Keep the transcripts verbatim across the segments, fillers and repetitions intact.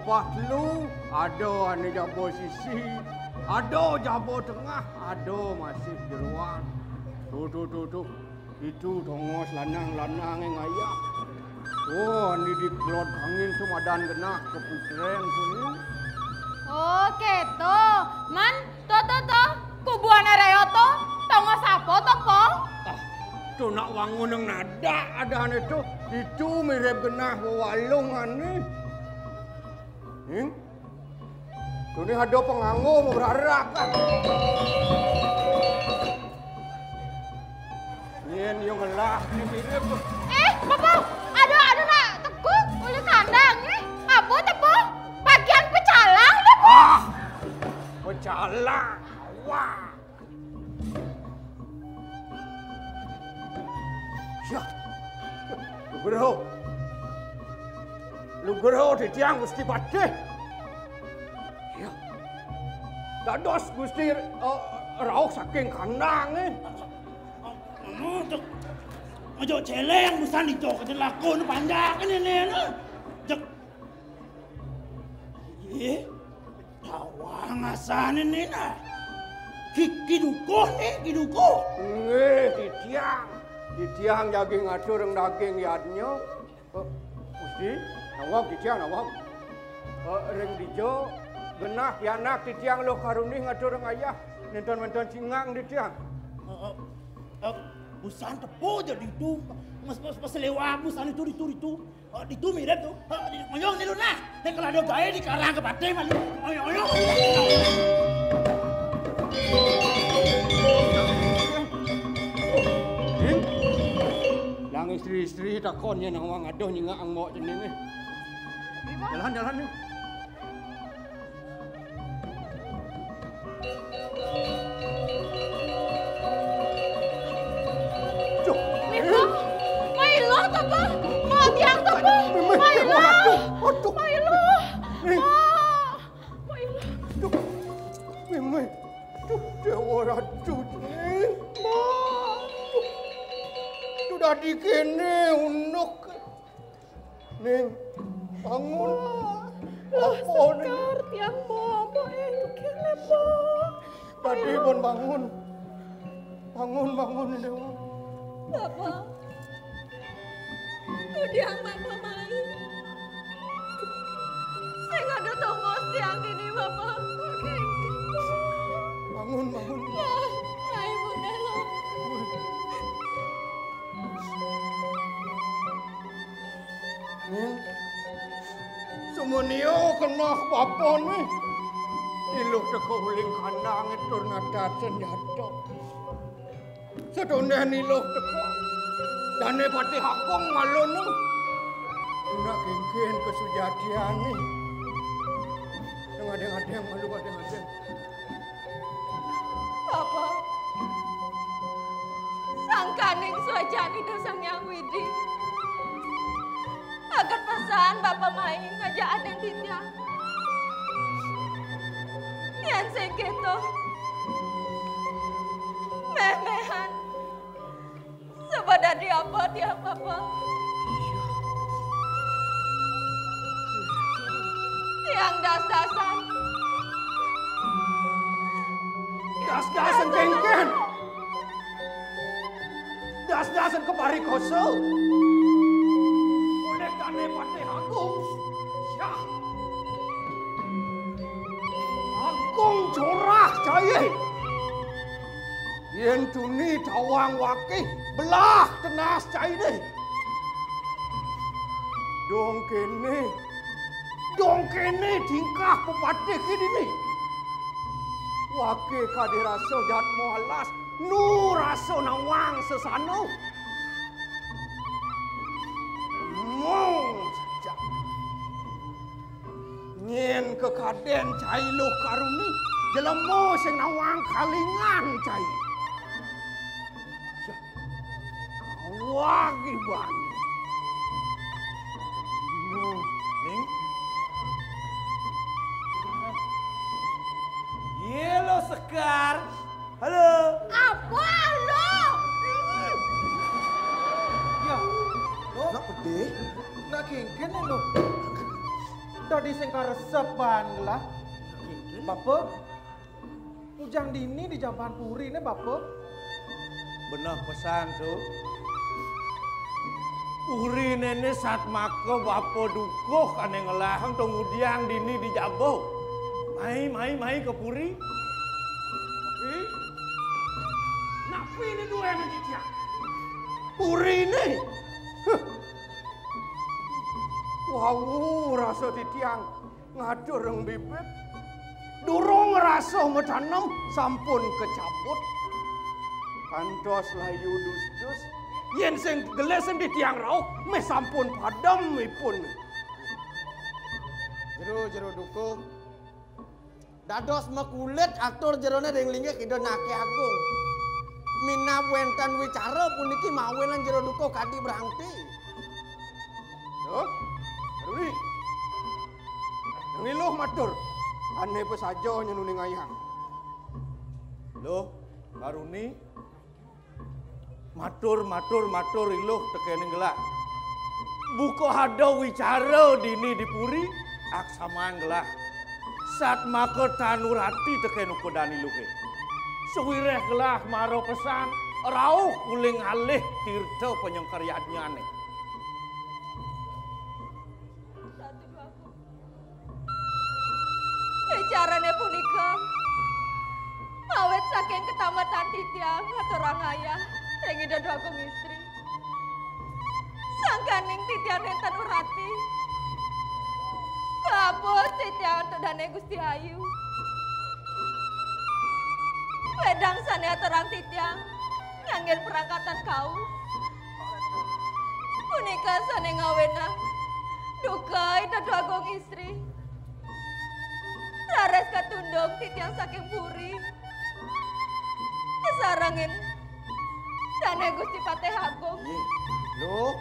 Pah telu, ada ané jaba sisi, ada jaba tengah, ada masih jeroan. Tuh, tuh, tuh, tuh. Ditu tongos lanang-lanangé ngayah. Oh, ané di kelod angin tuh madan genah kaputréng tuh, Ning. Oh, kéto. Man, to, to, to. Kubuané Réo to. Tongos apa to, Po? Ah, to nak wangun nang nadak adané to. Ditu mirip genah wewalungané. Ning? Tunih ada panganggo mabrarak, ah. Nyén yo ngelah né mirip. Eh, Bapak, ada, ada nak tekuk uli kandang, eh. Apa tepo? Bagian pecalang, Bapak. Ah, pecalang. Wah. Yah. Lugra. Lugra titiang Gusti Patih. Yah. Dados Gusti, eh, rauh saking kandangé. Anu, cék. Aja céléng busan ditu, kaja lakon panjang ini, ini, ini. Cék. Ih, tawang asané, Ning, nah. Ki, Ki Dukuh, Ning, Ki Dukuh. Nggih, titiang. Titiang jagi ngatur ring daging yadnya. Eh, Gusti, nawang titiang, nawang. Eh, ring dija, genah pianak titiang Luh Karuni ngatur ring ayah. Nénten-nénten cingang titiang. Eh, eh, eh, busan tepo ja ditu. Mas, mas, mas lewat busan itu, ditu, ditu. Oh, ditu mirip to. Oh, di, oyong né, Lun, nah. Nek kalau ada gaé di karang ke baté malu. Oyong, oyong. Ning? Yang istri-istri takon ya nang wang adoh nyingak angok jenenge. Jalan, jalan nih. Duh. Milo, Milo, tapa? Matiang, tapa? Milo. Aduh, aduh. Milo. Eh. Ma. Milo. Duh. Mimih. Duh, Déwa Ratu. Eh, Ma. Duh. Duh, dadi kéné, unduk. Ning, bangun. Apa, Ning? Sekar, tiang, Mbok. Mbok, eh, kéné, Mbok. Tadi pun bangun. Bangun, bangun, Déwa. Bapak. Tudiang Bapak mai. Sing ada tongos tiang ini, Bapak. Oke. Bangun, bangun. Lah, lah, Ibu Nelo. Ning, sumenia keneh bapané. Iluh teka uling kandangé tur natasen jatuh. Sedoneh iluh teka. Dané Patih Agung maluna. Nak kénkén kasujatiané. Sing adéng-adéng malu adéng-adéng. Bapa, sangkaning suécan Ida Sang Hyang Widhi. Aget pesan Bapa mai ngajak adéng titiang. Yén sing kéto, méh-méhan. Sebab dadi apa tiang, Bapa? Tiang das-dasan. Das-dasan kénkén. Das-dasan ka parikosa. Olih dané Patih Agung. Yah. Agung corah cainé. Yén tuni tawang wakih belah tenas cainé. Dong kéné, dong kéné tingkah pepatih dini. Wakih kadih rasa jatma alas, nu rasa nawang sesana. Mong sajak. Nyén kakadén cai Luh Karuni, jelema sing nawang kalingan cai. Yah, awag iban. Ning. Yé, Luh Sekar. Halo. Apa, Luh? Ya, Luh. Nak pedih? Nak kénkén, Luh. Dadi sing karesep baan gelah. Bapa, ujang dini di jaban puriné, Bapa? Beneh pesan, Tu. Puriné né satmaka bapa dukuh ané ngelahang, to ngudiang dini di jaba. Mai, mai, mai ka puri. Napi? Napi né duéné titiang? Puriné. Huh. Wau rasa titiang ngatur ring bibit. Durung rasa matanem sampun kacabut. Kantos layu dus-dus. Yén sing gelis titiang rauh, meh sampun padem ipun. Jero, jero dukuh. Dados makulit atur jeroné ring linggih Ida Anaké Agung. Minab wénten wicara puniki mawinan jero dukuh kadi brangti. Duh, Rudi. Ngiluh matur. Ané pasaja nyenuningayang. Luh, Karuni. Matur, matur, matur iluh tekéning gelah. Buka ada wicara dini di puri, aksamaang gelah. Satmaka tan urati tekén ukudan iluhé. Sawiréh gelah mara pesan, rauh uling alih tirta panyengkaryadnyané. Wicarané punika, awit saking katametan titiang ngaturang ayah ring Ida Dwagung Istri. Sangkaning titiang nénten urati, kabus titiang antuk dané Gusti Ayu. Wédang sané aturang titiang nganggén perangkatan kauh. Punika sané ngawinang duka Ida Dwagung Istri. Raris katundung titiang saking puri. Kasarengin dané Gusti Patih Agung. Yé. Luh,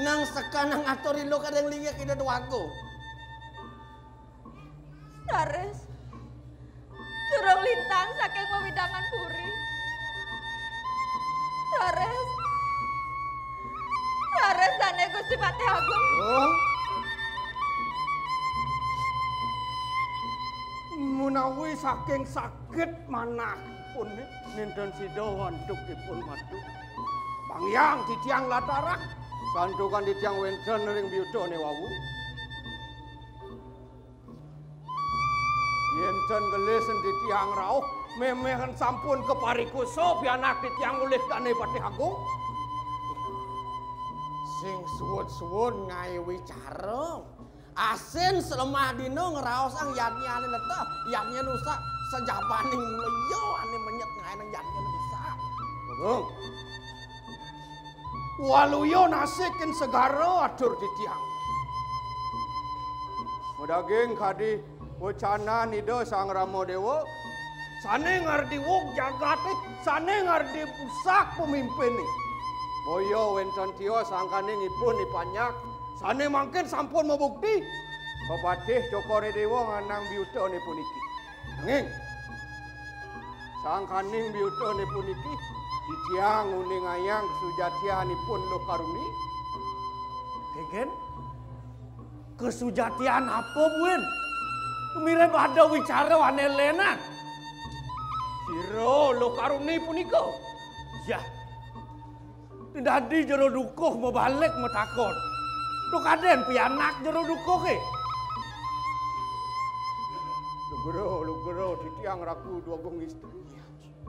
nang sekanang atur iluh kadang linggih Ida Dwagung. Raris. Durung lintang saking wewidangan puri. Raris. Raris dané Gusti Patih Agung. Oh. Menawi saking sakit manahipun nénten sida antuk ipun madu. Pangiang titiang latarak, santukan titiang wénten ring biyudané wau. Yén ten gelis titiang rauh, méméhan sampun kaparikusa pianak titiang olih Dané Patih Agung. Sing suud-suud ngaé wicara. Asin slemah dina ngraosang yadnyané leteh, yadnyané usak, sajabaning mula iya ané menyet ngaénang yadnyané usak. Agung. Waluya nasikin segara atur titiang. Madaging kadi wecanan Ida Sang Rama Déwa, sané ngardi wug jagaté, sané ngardi pusat pemimpiné. Boya wénten tios sangkaning ipun ipanjak, sané mangkin sampun mabukti, pepatih Cokor I Déwa nganang biyudané puniki. Nanging, sangkaning biyudané puniki, titiang nguningayang kasujatianipun Luh Karuni. Gén, kasujatian apa, buin? Mirib ada wicara ané lénan. Sira Luh Karuni punika? Yah. Dadi jero dukuh mabalik matakon. To kadén pianak jero dukuhé. Lugra, lugra, titiang Ratu Dwagung Istri.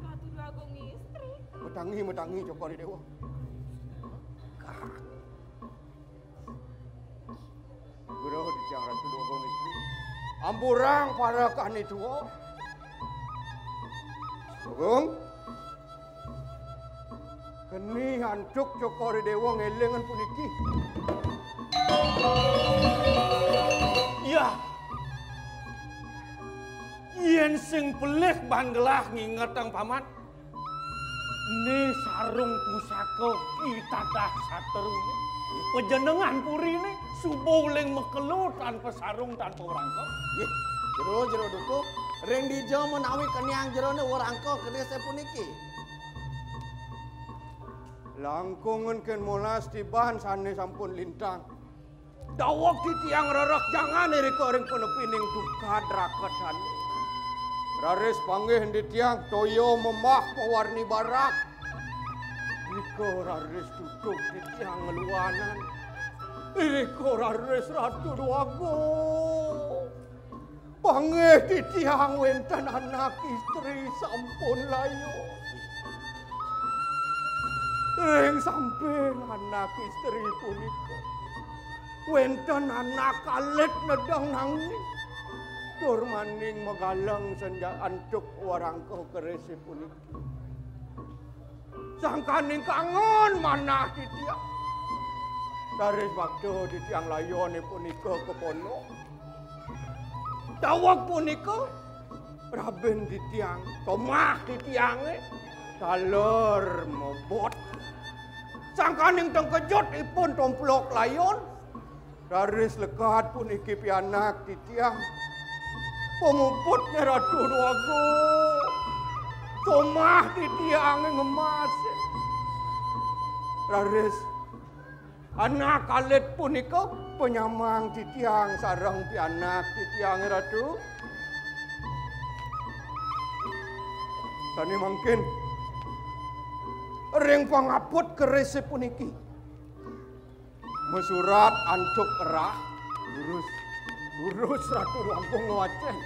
Ratu Dwagung Istri. Matangi, matangi, Cokor I Déwa. Lugra, titiang Ratu Dwagung Istri. Ampurang parekané tua. Agung. Keni antuk Cokor I Déwa ngélingang puniki. Yah. Yén sing pelih baan gelah ngingetang paman. Né sarung pusaka kitatah sateruné. Pajenengan puriné suba uling makelo tanpa sarung, tanpa warangka. Nggih, jero, jero dukuh. Ring dija menawi keniang jeroné warangka kedisé puniki? Langkungan kén molas tiban sané sampun lintang. Daweg titiang rereh jangan irika ring panepining tukad raketane. Raris panggih titiang toya memah mawarni barak. Irika raris tutug titiang ngeluanan. Irika raris Ratu Déwagung. Panggih titiang wénten anak istri sampun layon. Ring samping anak istri punika, wénten anak alit nedeng nangis, tur maning magaleng senja antuk warangka kerisé puniki. Sangkaning kangen manah titiang. Raris makta titiang layoné punika ka pondok. Daweg punika, rabin titiang, somah titiangé, taler mobot. Sangkaning tengkejut ipun tomplok layon, raris lekad puniki pianak titiang. Pamuputné Ratu Déwagung. Somah titiangé ngemas. Raris anak alit punika panyamang titiang sareng pianak titiangé, Ratu. Sané mangkin ring pangaput kerisé puniki. Masurat antuk rah, durus, durus Ratu Déwagung ngwacén.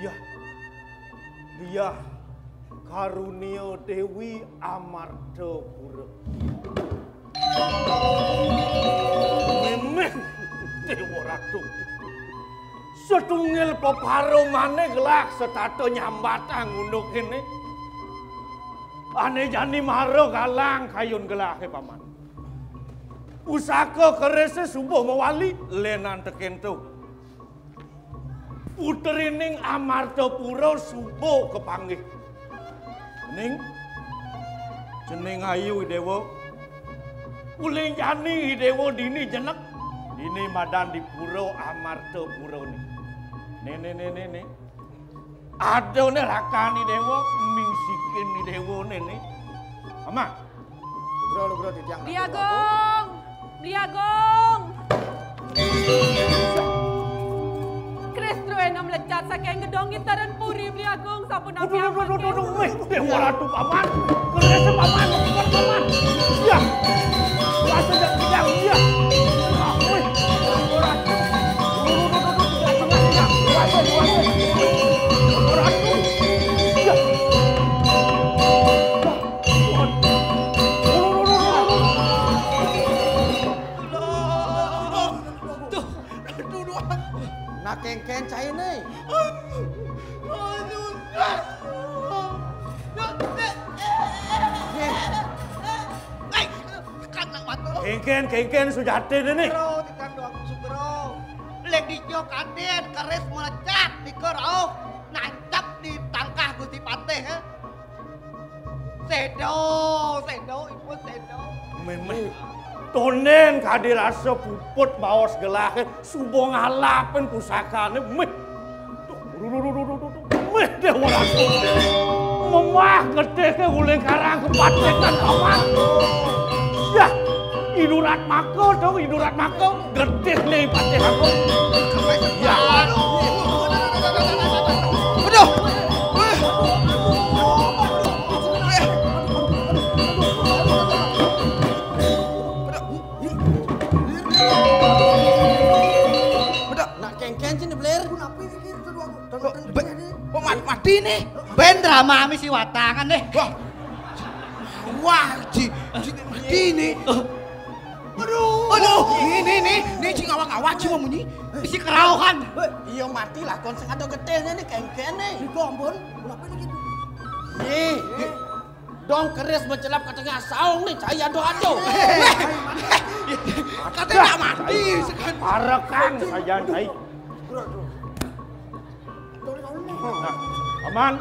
Yah, Diah Karunia Déwi Amartapura. Mémé Déwa Ratu. Satunggal peparumané gelah setata nyambatang unduk kéné. Ané jani mara galang kayun gelahé, Paman. Pusaka kerisé suba mawali, lénan tekén to. Putrining Amartapura suba kapanggih. Ning, cening ayu, Déwa. Uli jani Déwa dini jenek, dini madan di pura Amartapura né. Né, né, né, né, né. Ada né rakan Déwa, mingsikin Déwa né, né. Ama. Lugro, lugro, titiang. Beli Agung. Beli Agung. Keris druéna mlecat saking gedong Intaran Puri, Beli Agung, sampun. Aduh, aduh, aduh, aduh, aduh, wéh, Déwa Ratu Paman. Kerisé Paman, Paman, Paman. Ya. Kuasa jak pedang, ya. Ah, wéh. Déwa Ratu. Aduh, aduh, aduh, aduh, tidak dengar, tidak. Kuasa, kuasa. Déwa Ratu. Ya. Ya. Tuh, tuh, tuh. Nah, kénkén cainé. Kénkén, kénkén sujatiné né. Bro, titiang Déwa Agung Sugro. Lek dija kadén keris mlecat nika rauh nancep di tangkah Gusti Patih, ya. Séda, séda, ipun séda. Mémé. Tondén kadi rasa puput baos gelahé, suba ngalapin pusakané, méh. Méh, Déwa Ratu. Memah getihé uling karang kepatikan Paman. Yah, idurat maka to, idurat maka. Getih né Patih Agung. Ya. Aduh. Aduh. Nak kénkén sini, Bler. Kok, kok mat-, mati né? Bén drama misi watangan né. Wah. Wah, Ji, Ji mati né. Aduh. Aduh, né, né, né, né, Ji ngawak-ngawak, Ji, munyi. Bisi kerauhan. Iya, mati lah, kon sing ada getihné né, kénkén né. Iko ampun, kenapa ini gitu? Yé, yé. Dong keris mencelap ke tengah saung né, cai ado-ado. Katanya nak mati, sekarang. Parekan saja, cai. Nah, Paman,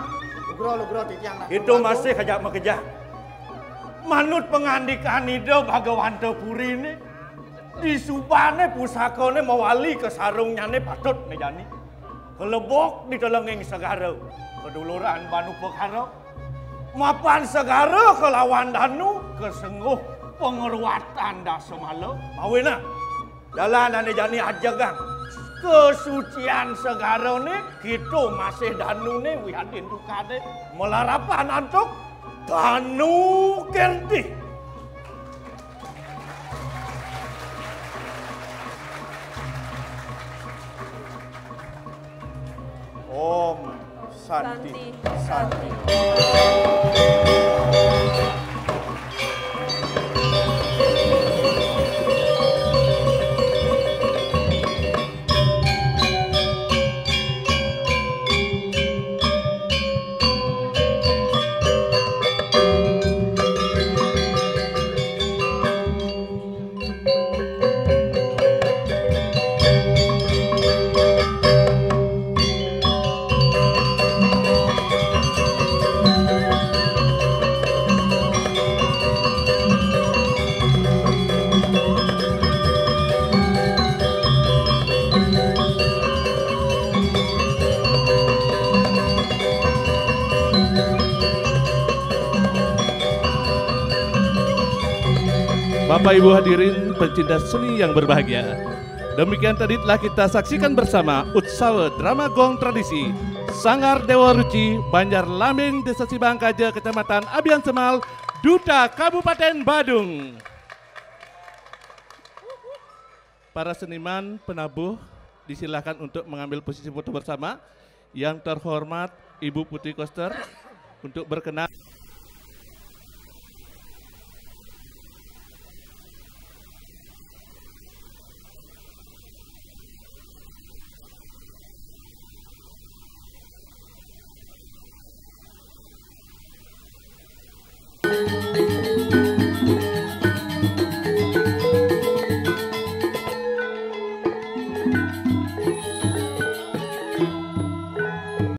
Lugra, lugra, titiang. Itu masih kajak makejang. Manut pangandikan Ida Bhagawanta Puri né, di subané pusakané mawali ka sarungnyané patut né jani. Kalebok di telenging segara, kaduluran Banupakara. Mapan segara kalawan danu, kasengguh pangruatan dasamala. Mawinan dalan ané jani ajegang kasucian segarané, kita masih danuné wiadin dukané malarapan antuk Danu Kirti. Om Santi, Santi. Bapak Ibu hadirin pencinta seni yang berbahagia. Demikian tadi telah kita saksikan bersama Utsawa Drama Gong Tradisi Sanggar Dewa Ruci, Banjar Lambing, Desa Sibangkaja, Kecamatan Abiansemal, Duta Kabupaten Badung. Para seniman penabuh disilakan untuk mengambil posisi foto bersama. Yang terhormat Ibu Putri Koster untuk berkenan.